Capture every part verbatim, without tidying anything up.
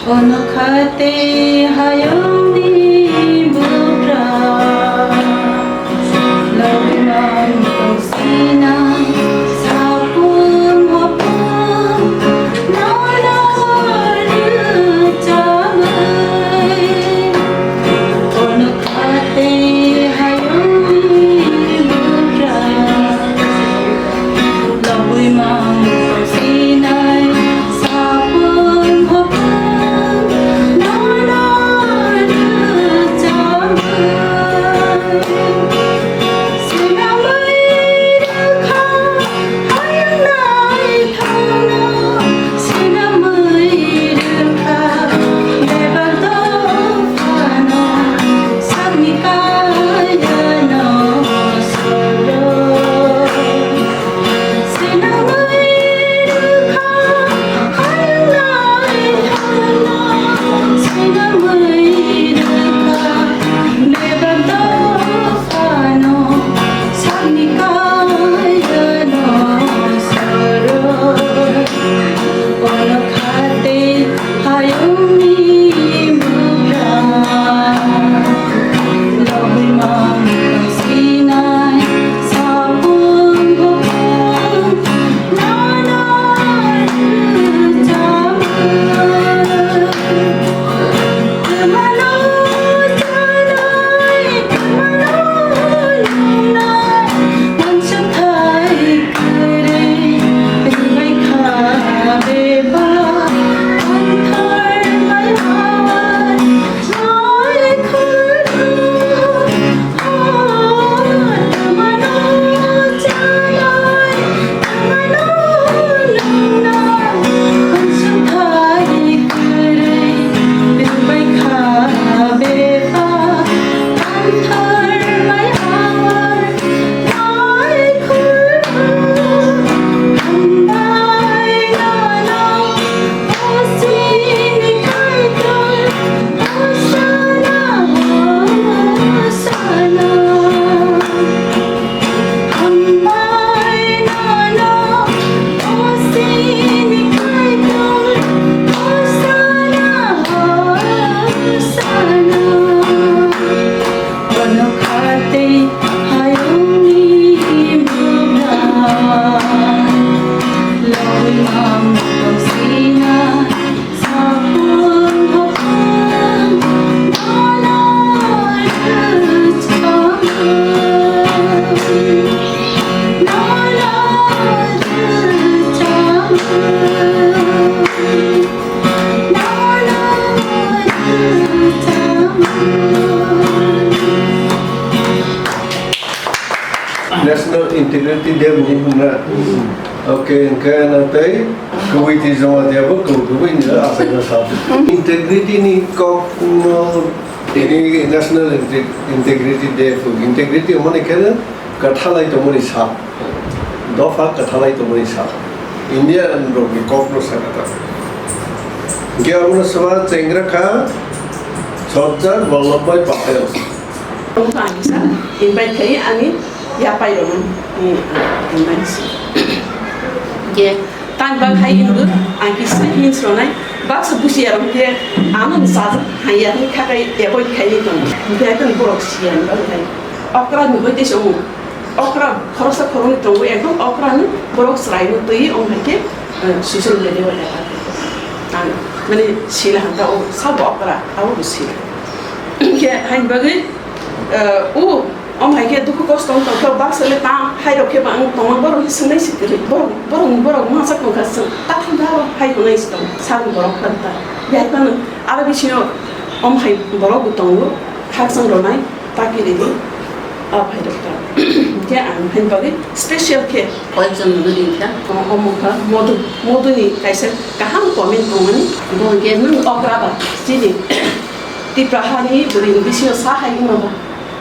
Ono kha tei hayungni bugra, lobwi mang tongsinai sapung hopung nono rwchabwi. Ono kha tei hayungni bugra, lobwi mang sinai sapung hopung nono rwchabwi. Sinamwi rwkha hayung naithokno, sinamwi rwkha bebak dophano, sakni kayano soro. National Integrity Day ni hwnna. Okay, hwnkhe na tei kubui twi joma dia bo kubui kubui ni achaima sa. Integrity ni kok no tini National Inte-, Integrity Day phu. Integrity mani khe kwthalai tongmani sa. Dopha kwthalai tongmani sa. India rok ni kok no sa kata. Hwnkhe abono swa chengra kha Sardar Vallabhbhai Patel. Tongkha ang sa invite khai ani yapai rok ni, eh, invite si. Ke tang ba khai indu ang kisa hin sonai baksa busi arong ke ano sa haya ni khakai avoid khai ni tong. Ke kan borok si ang ba khai okra ni hoite somu. Okra khoroksa khoroknwi tongo, ekdom okra ni borok chwraino twi wng hai khe, eh, social media o epha. Ang mani sila hanta o sabo okra, abo bo sila. Hwnkhe haini bagwi, eh, o, om hai khe dukhu kosto wng tongkha, baksa le ta hai rok khe ba ang tongma borok swngnaisi kwrwi, borok, borok, borok masa tongkha, chwng ta thang ta hai hwnwi se tong, sabo borok kha ta. Bihai phano aro bisingo om hai borok bo tongo, khakchang rwnai. Taki ridi, a phai rok ta. Hwnkhe ang haini bagwi special khe koyekjon no ring kha. O, omo kha modu, modu ni kaisa kaham comment tongmani. Bo hwnkhe nwng okra ba, chini Tipra hani bwrwi ni bisingo sa hai wngma ba,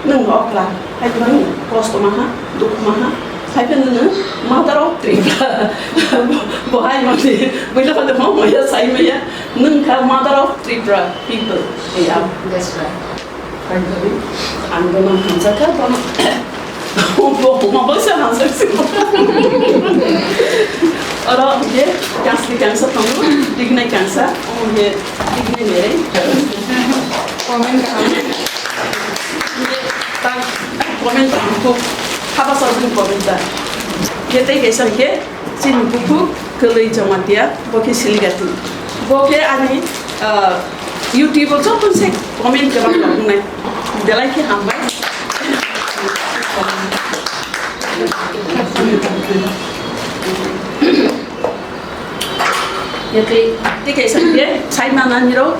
nwng okra, hai wngma nwng kosto ma ha, dukhu ma ha. Hai phano nwng mother of Tripura. Bo, bo hai mani, buila phano mo moya sai maya, nwng kha mother of Tripura people. Hey, ah. That's right. Ang dono hamjakha, bono bo huma baksa hamjak si. Oro hwnkhe kansri kangsa tongo, tiknai kangsa, omo hwnkhe tiknai mereng. Comment kaham. Hwnkhe tak comment kaham kuk haba sal bini comment ta. Hwnkhe tei kaisa hwnkhe chini bukhuk kwlwi Jamatia, bo khe Siligati. Bo khe ani, ah, YouTube o joto se comment kwbang rok wngnai. Belai khe hambai. Yakri, tei kaisa hwnkhe sai manani rok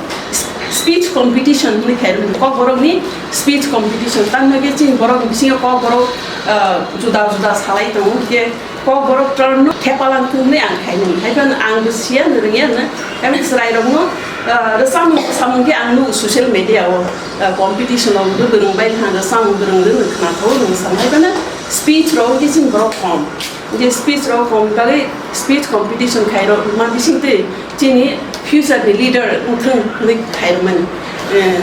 speech competition hwnwi khairokni, kokborokni speech competition. Tamni bagwi chini borokni bisingo kokborok, ah, juda juda salai tongo, hwnkhe kokborok turn no thepalang thung hwnwi ang khainani. Haiphano ang bo siya no rwngya no, emon chwrairokno, ah, rwchapmung rwchapmung khe ang nugo social media o, ah, competition o rwgwrwng bai thang rwchapmung rwgwrwng rwgwrwng khna thago rwngsa. Haiphano speech rok hwnkhe chini borok kom. Je speech rok kom bagwi speech competition khairok ma bisingtwi chini future ni leader wngthung hwnwi khairokmani. Eh,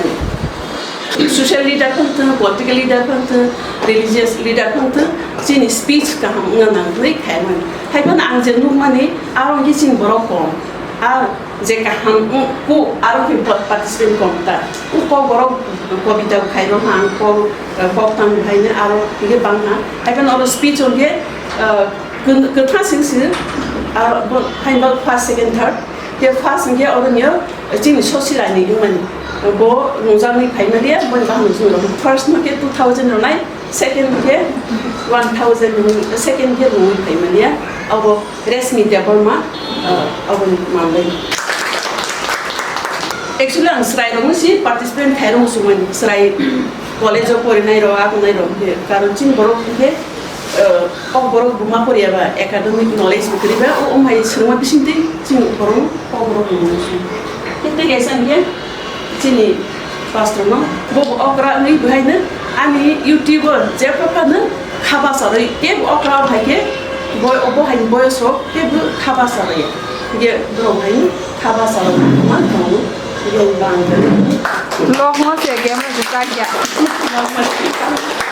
social leader phano wngthung, political leader phano wngthung, religious leader phano wngthung, chini speech kaham wngna nang hwnwi khairokmani. Haiphano ang je nukmani, aro hwnkhe chini borok kom. Ar je kaham wng-, kuk aro khe pa-, participant kom ta. Kok borok kobita khai rw ha, kok, kok tang hai ne aro hwnkhe bang ha. Haiphano oro speech hwnkhe, ah, kwthang sing sing, aro bo hai ba first, second, third. Khe first hwnkhe oro niyo chini Sosilani wngmani. Bo nungjaknwi phaimaliya, bo bahai nungjaknwi rw. First no khe two thousand rwnai, second khe one thousand, second khe rwnai phaimaliya. Abo Resmi Debbarma, ah, aboni manwi. Actually, ang chwrairokno si participant khairokno sumani, chwrai college-o porinairok, akhnairok, hwnkhe karon chini borok hwnkhe, ah, kok borok buma poriyaba academic knowledge bo kwrwiba, o wng hai swrwngma bisingtwi chini borokno kok borok buma sum. Hwnkhe tei kaisa hwnkhe, Chini pastor no, bo okra wngwi bwhaino ani YouTube o jepha phano kha bacharwi, kebo okra hai khe bo, bo hai boyos rok kebo kha bacharwi. Ge borok hai kha bacharwi ma tongo. Ge bang. Lok mo se camera se chakya.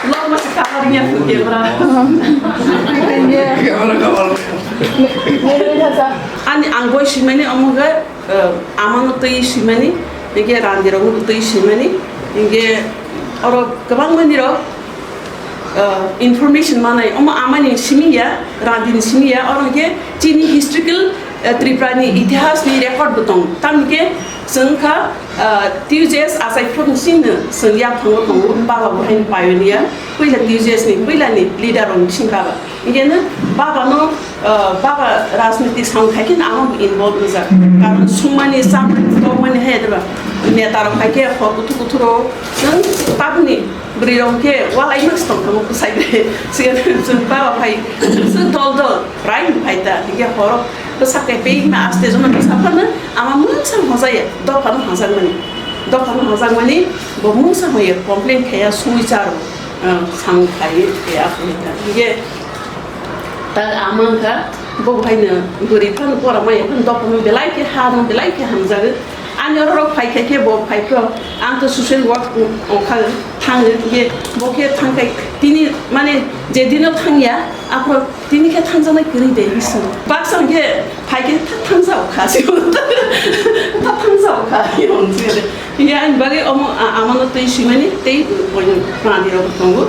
Lok mo se cover ya camera. Camera cover. Ani ang boi simani omo ge. Eh, amano twi swimani, hingke randirokno twi swimani, hingke oro kwbangma nirok, eh, information manai, omo amani simi ya, randini simi ya, oro hingke chini historical, eh, Tripurani itihasni record bo tong, tamni ke chwng kha, eh, T U J S achai phuru singno chwng yaphango tongo, baba bo haino pioneer, puila T U J S ni puilani leader rokni simi baba. Hingke no baba no, ah, baba rajniti samung khai khe no ang bo involve wngjak. Karon sumani, chamani, tokmani hai deba neta rok hai khe hor kuthuk kuthuk rok chwng tabukni bwrwi rok khe walai mas tong tong bwsai bai. Siyan chwng baba phai chwng dol dol rai phai ta. Hingke hor bwsa khe pei ma aste jono bwsa phano ama mungsa hojaya dopha no hajakmani. Dopha no hajakmani bo mungsa hoye complain khaya sui charo. Ah, samung khai, eh, aphuru ta. Hingke, ta ama wngkha, bo haino bwrwi phano pora maya phano dopha no belai khe ha no belai khe hamjago. Ani oro rok phai khe khe bo phai phro, ang to social work wng-, wngkha, thango, hingke bo khe thang khai, tini mane je dino thangya, aphuru Tini khe thangjaknai kwrwi de, hinwi swngo. Baksa hwnkhe phai khe tha-, thangjao kha, sio. Tha-, thangjao kha, hinwi swngo de. Hingke ani bagwi omo a-, amano twi swimani tei boino mandirok tongo.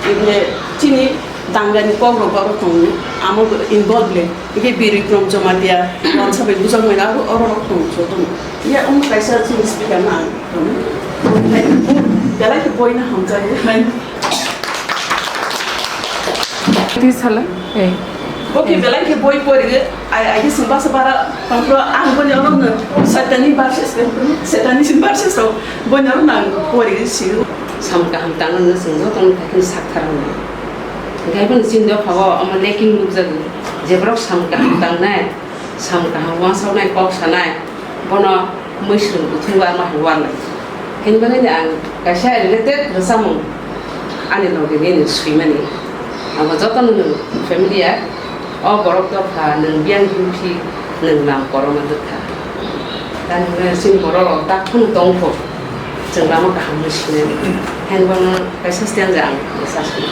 Hingke chini dangani kokrok abo tongo. Amo involve le. Hingke Bir Bikram Jamatia, wansa bai bujakmani abo orok tongo, jotono. Hingke omo kaisa chini speaker na ang tongo. Belai khe boino hamjaknai. Twi sala? Eh. Bo khe belai khe boi pori, ai, ai khe chwng basa bara tongphuru ang boni oro no Setani versus, Setani versus rok boni oro no ang pori sio. Sam kaham tangna no chwng joto no thaikheno sakthar hwnwi. Hwnkhe bono chini dophao omo lacking nukjago. Je borok sam kaham tangnai, sam kaham uansuknai, kok sanai, bono Mwisrwng buthung barma hai uanai. Hini bagwi no ang kaisa related rwchapmung ani loge nini swimani. Abo jotono nwng family ya, o borok dopha nwng biyang himpi nwng nam korokma dwkha. Tani hwnwi chini borok rok tak phano tongkho, chwng lama kaham bai sinai. Hini bagwi no kaisa stanza ang bwsa swi.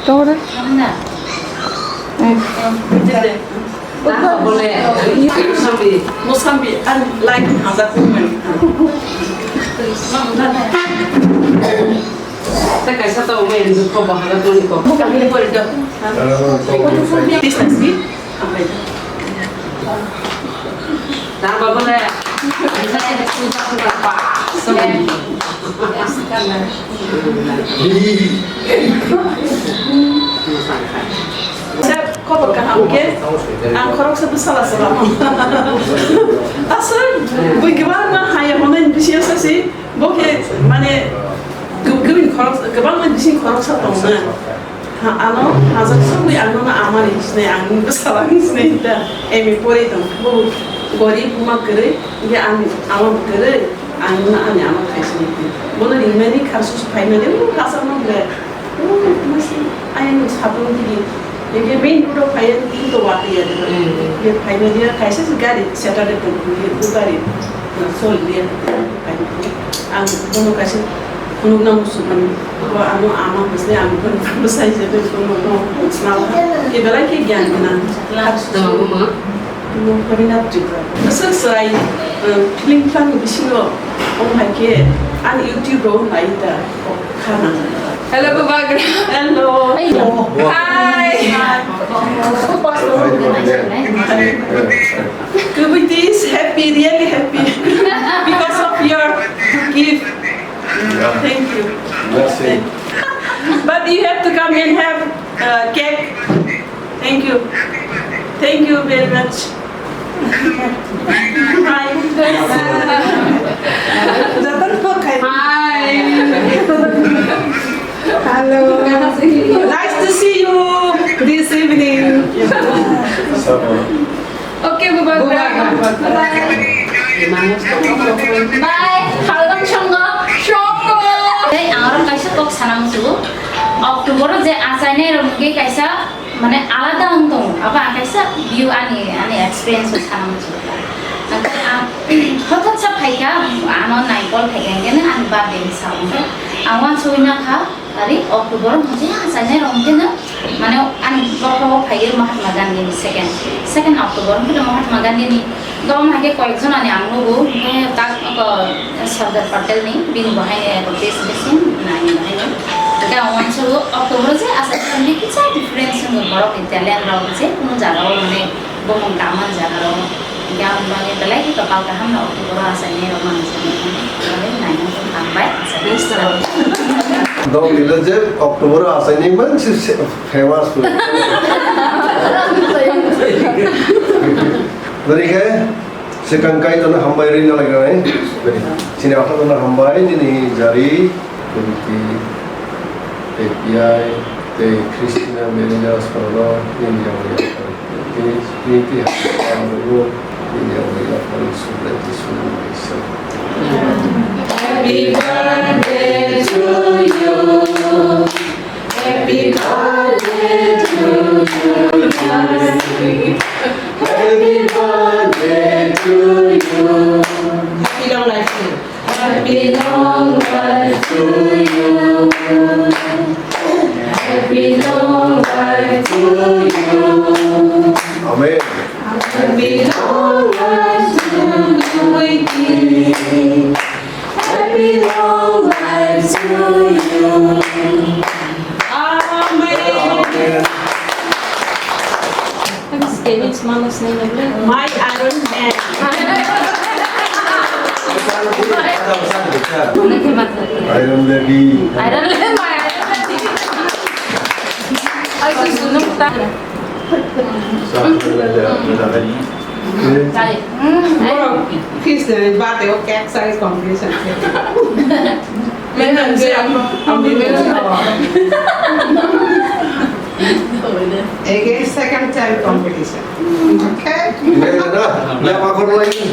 Tore. Musambi, musambi, and like hazar women. Tei kaisa tongmani dukho bo hajakmani kok. Buka hini pori do. This is it. Tang ba bole. Sir, khobor kaham khe ang khoroksa bwsala se lama. Aswk bui kwbangma haya hwnwi bisi sasi. Bo khe mane gw-, gwbin khorok, kwbangma bising khoroksa tongna. Ha, ano hajak songwi ang nono amani sinai, ang bwsala wng sinai ta. M A pori tong, bo gorib buma kwrwi, hwnkhe ani ama kwrwi, ang nono ani ama khai sinai ta. Bono ringmani kharsus phaimani, o kasarno ble. O, masi, ayang sapung tigi. Hwnkhe main road o phaiya, tini to watwi ya de. Hmm. Hwnkhe phaimani ya, kaisa se gari, Saturday tong, hwnkhe o gari, uh, sol ya. Ang bono kaisa phunukna muchungmani. Bo ano ama bwsai ang bono bwsai se tei phunukno swnam. Kebelai khe giyan gwnang. Last to ma? Mo Karina Tripura. Bwswk chwrai, uh, film phan bisingo wng hai khe ani YouTube rok wng lai ta khana. Hello, Bubagra. Hello. Hello. Hi. Hi. Kubui is happy, really happy because of your gift. Yeah. Thank you. Merci. But you have to come and have, uh, cake. Thank you. Thank you very much. Hi. Hi. Hello. Nice to see you this evening. Okay, Bubagra. Bye. Bye. Halgam songo, songo. Tei ang oro kaisa kok sana muchungo. October o je achainai rok hwnkhe kaisa mane alada wng tongo. Abo ang kaisa view ani, ani experience o sana muchungo. Hwnkhe ang hothat sa phaikha, ano naikol phaikha hwnkhe ani birthday ni sa hwnkhe ang uansugwi nakha. Tari October o hwnkhe achainai rok hwnkhe no, mane ani bokhorok phaiwi Mahatma Gandhi ni second, second October hwnkhe no Mahatma Gandhi ni, tamo hwnkhe koyek jon ani ang nugo, hwnkhe tak, oko Sardar Patel ni, bini bo haino eko base base nai ni bo haino. Hwnkhe ang uansugo October o je achainai rok hwnkhe kisa difference wngwi borok ni talent rok je kunu jaga o mane bumung tangmani jaga rok. Yang bangwi belai khe kwpal kaham no October o achainai rok mang se nai nai nang tong hambai. Dong dilo je October o achainai mang se famous. Dari khe swkang Kaitorno hambai rwna lai nai. Chini akhorno hambai nini jari, Kunti, A P I, tei Christina Mary Jones no nini hambai. Tini, tini, tini, tini, Happy birthday to you. Happy birthday to you. Happy birthday to you. Happy long life to you. Happy long life to you. Happy long life to you. Amen. Happy long life to you, Wiki. Happy long life to you. Amen. Amen. Thanks, David, Mamas, Nina, Blue. My Iron Man. Iron Lady. Iron Lady, my Iron Lady. Ay, susunod ta. Kis de bate o cake size competition. Menan je am am menan. Again, second time competition. Okay? Menan na, na pakor lagi.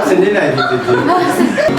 Sini na, ini, ini.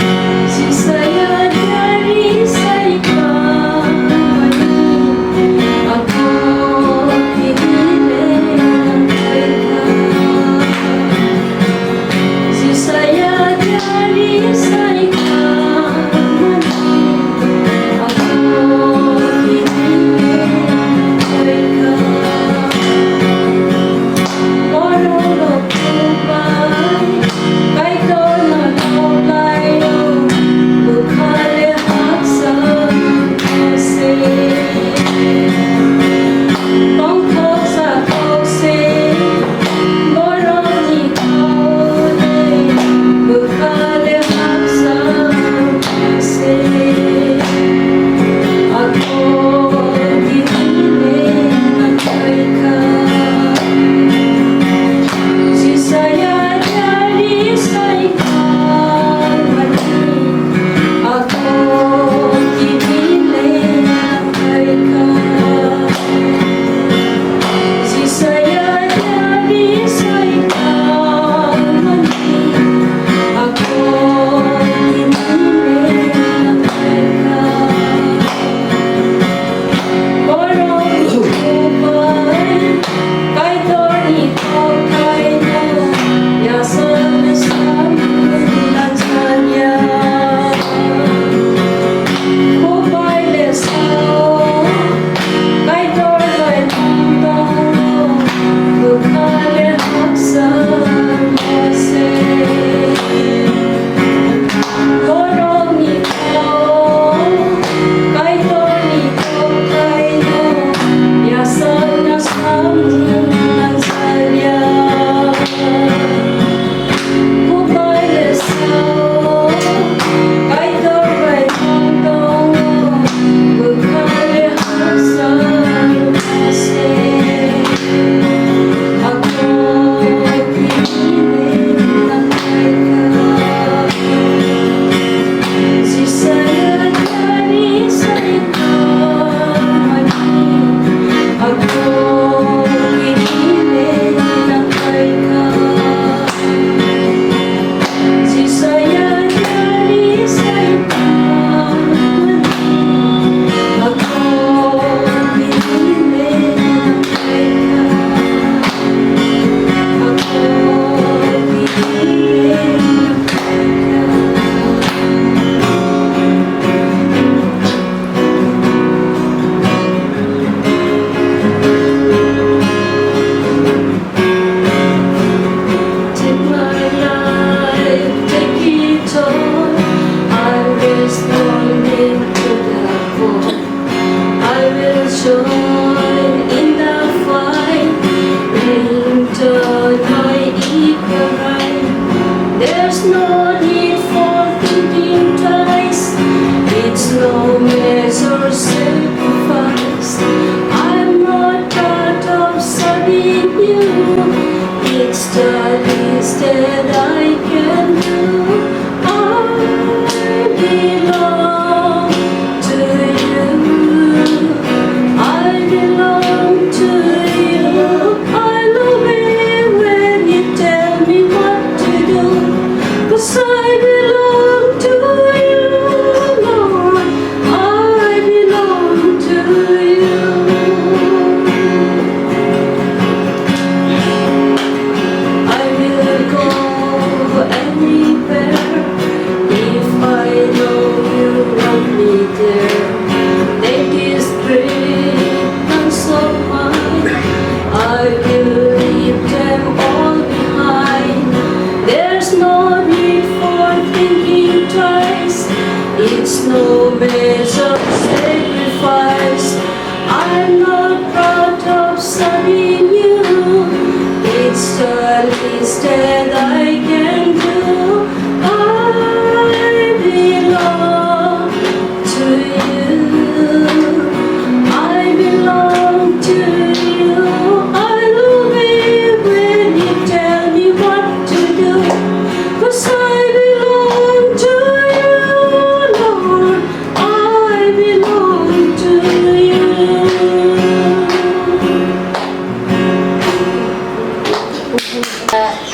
The least that I can do, I belong to you. I belong to you. I love it when you tell me what to do. 'Cause I belong to you, Lord. I belong to you. I will go anywhere if I know you want me there. Take this burdens of mine, I will leave them all behind. There's no need for thinking twice. It's no major sacrifice. I'm not proud of serving you. It's the least that I can do. I belong to you. I belong to you. I love it when you tell me what to do. 'Cause I belong to you, Lord. I belong to you.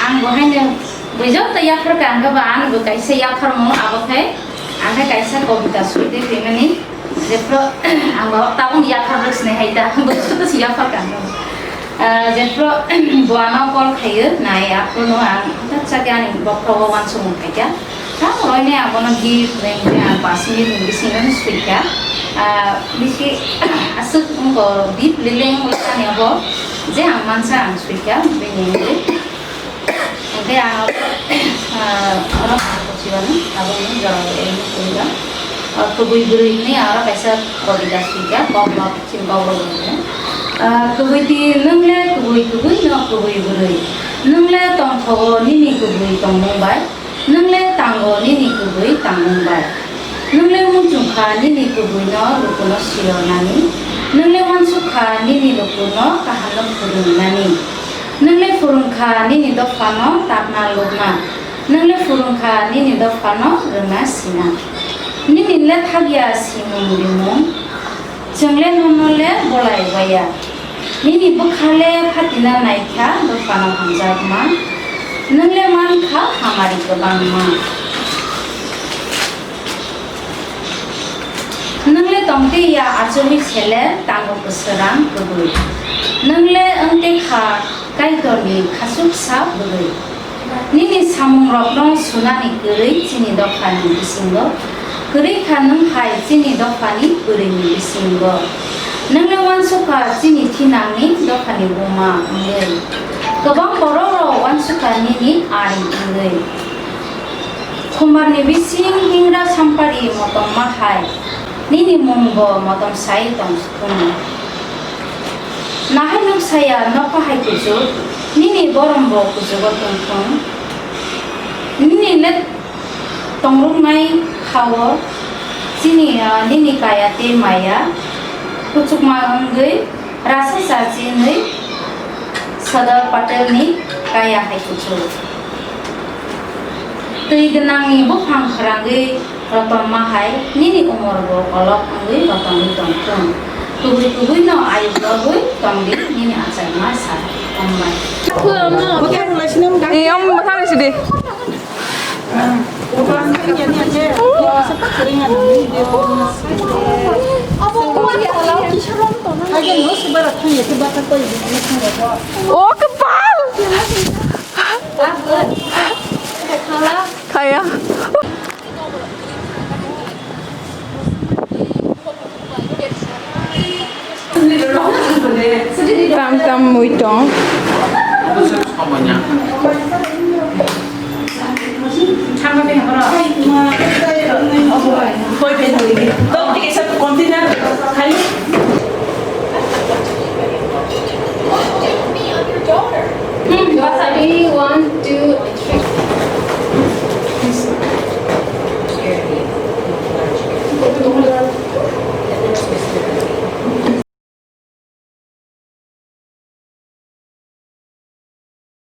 Ang bo haino bui joto yaphar ka, ang ba ano bo kaisa yaphar mo abo khe, ang khe kaisa kobita sui de rimani, jephru ang bo tabuk yaphar rwk sinai hai ta, bui joto si yaphar ka ang ba. Ah, jephru bo ano call khaio, nai aphuru no ang hothat sa khe ani bokhrogo uansukmung khaikha. Tamo roine abono gift rengkhe ang pas minute ni bisingo suikha. Ah, bisi aswk wngkha deep lileng wngkha ni abo, je ang mansa ang suikha bini wngwi. Hwnkhe ang oro, ah, oro ang kuchiyano aboni jora rwi suikha. Ah, kubui bwrwi hwnwi ang oro kaisa kobita suikha, kok nok chini kok rok hwnwi. Ah, kubui ti nwng le kubui kubui no kubui bwrwi. Nwng le tongthogo nini kubui tongmung bai. Nwng le tango nini kubui tangmung bai. Nwng le muchung kha nini kubui no luku no siro nani. Nwng le uansuk kha nini luku no kaham no phurung nani. Nwng le phurung kha nini dopha no tapna lukna. Nwng le phurung kha nini dopha no rwna sina. Nini le thagya simung rimung. Chwng le nono le bolai baya. Nini bwkha le phatina naikha dophano hamjakma. Nwng le mankha hamari kwbangma. Nwng le tongtwi ya achugwi se le tango kwswrang kwbwi. Nwng le wngte kha Kaitorni khasuk sa bwrwi. Nini samungrokno sunani kwrwi chini dophani bisingo, kwrwi kha nwng hai chini dophani bwrwini bisingo. Nwng le uansuk kha chini thinangni dophani buma wngwi. Kwbang borokrok uansuk kha nini ari wngwi. Khumbarni bising hingra sampari motom ma hai, nini mungbo motom sai tong thung. Nahai nuk saya nokha hai kuchuk, nini borombo kuchugo tongthung. Nini le tongruknai hao chini, ah, nini kaya tei maya kuchukma wngwi rasa chachinwi Sardar Patelni kaya hai kuchuk. Twi gwnangni buphang khwrangwi rotom ma hai, nini umor bo kolok wngwi rotomwi tong thung. Kubui kubui no ayuk rogwi tong di, nini achaima sa tong bai. Eh, om bwthang risi di. O kwpal! Kaya. Tam tam mui tong. Hmm, wasabi one.